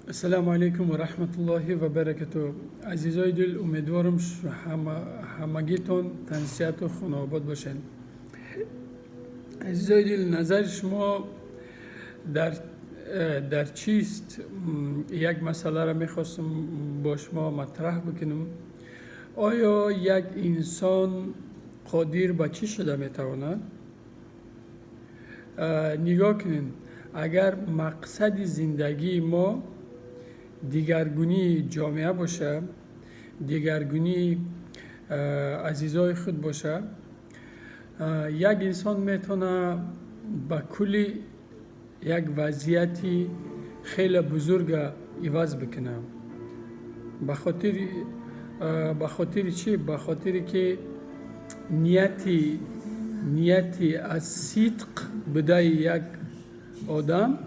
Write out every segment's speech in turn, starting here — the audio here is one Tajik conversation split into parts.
Ассалому алайкум ва раҳматуллоҳи ва баракатуҳ. Азизои дил, умедворам, ҳамагитон тансиҳату хонаобод бошед. Азизои дил, назари шумо дар чист? Як масъаларо мехостам бо шумо матраҳ бикунам. Оё як инсон қодир ба чӣ шуда метавонад? Нигоҳ кунед, агар мақсади зиндагии мо дигаргунии ҷомеа боша, дигаргунии азизои худ боша, як инсон метавона ба кулли як вазъияти хеле бузурга иваз бикунад. Ба хотири чӣ? Ба хотире ки нияти аз сидқ будаи як одам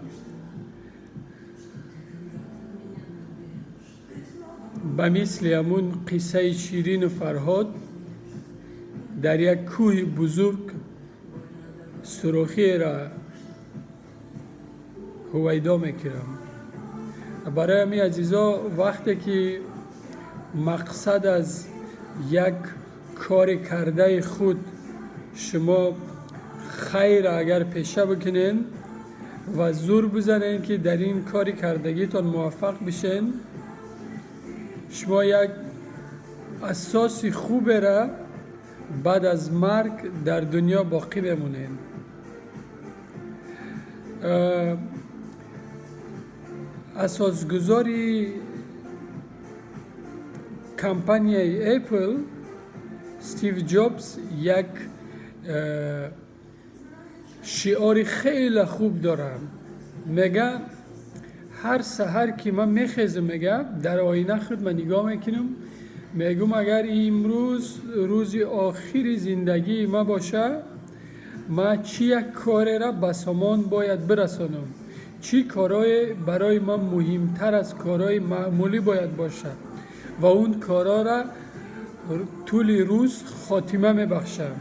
ба мисли ҳамун қиссаи Ширину Фарҳод дар як кӯҳи бузург сурохиеро ҳувайдо мекунам. Барои ҳамин, азизо, вақте ки мақсад аз як кори кардаи худ шумо хайр агар пеша бикунед ва зур бизанед, ки дар ин кори кардагитон муваффақ бишен, шумо як асоси хуберо баъд аз марг дар дунё боқӣ мемонед. Асосгузори компанияи Apple Стив Ҷобс як шиори хеле хуб дорад. Мега, ҳар саҳар ки ман мехезам, мега, дар оина худ ман нигоҳ мекунам, мегӯм, агар имрӯз рӯзи охири зиндагии ман боша, ман чӣ як корера ба сомон бояд бирасонам, чӣ корое барои ман муҳимтар аз корҳои маъмулӣ бояд бошад ва он корҳоро тӯли рӯз хотима мебахшам.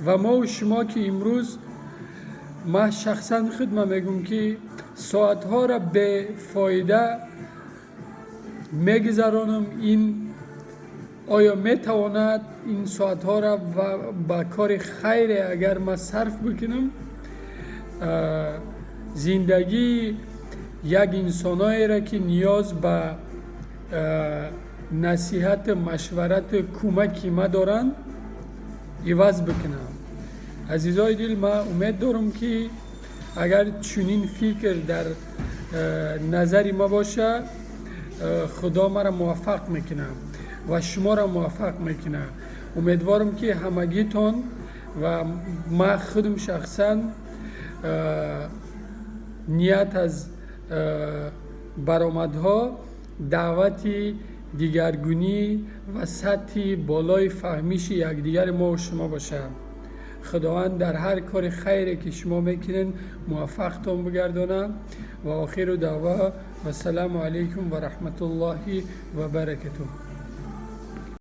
Ва мову шумо ки имрӯз, ман шахсан худ ман мегӯм, ки соатҳоро бефоида мегузаронам, ин оё метавонад ин соатҳоро ба кори хайре агар ман сарф бикунам, зиндагии як инсоноеро, ки ниёз ба насиҳату машварату кӯмаки ма доранд, иваз бикунам? Азизои дил, ман умед дорам, ки агар чунин фикр дар назари ма боша, Худо маро муваффақ мекунад ва шуморо муваффақ мекунад. Умедворам, ки ҳамагитон ва ман худам шахсан ният аз баромадҳо даъвати дигаргунӣ ва сатҳи болои фаҳмиши якдигари мову шумо бошад. Худованд дар ҳар кори хайре, ки шумо мекунед, муваффақтон бигардонад. Ва охиру даъво, вассалому алайкум ва раҳматуллоҳи ва баракатуҳ.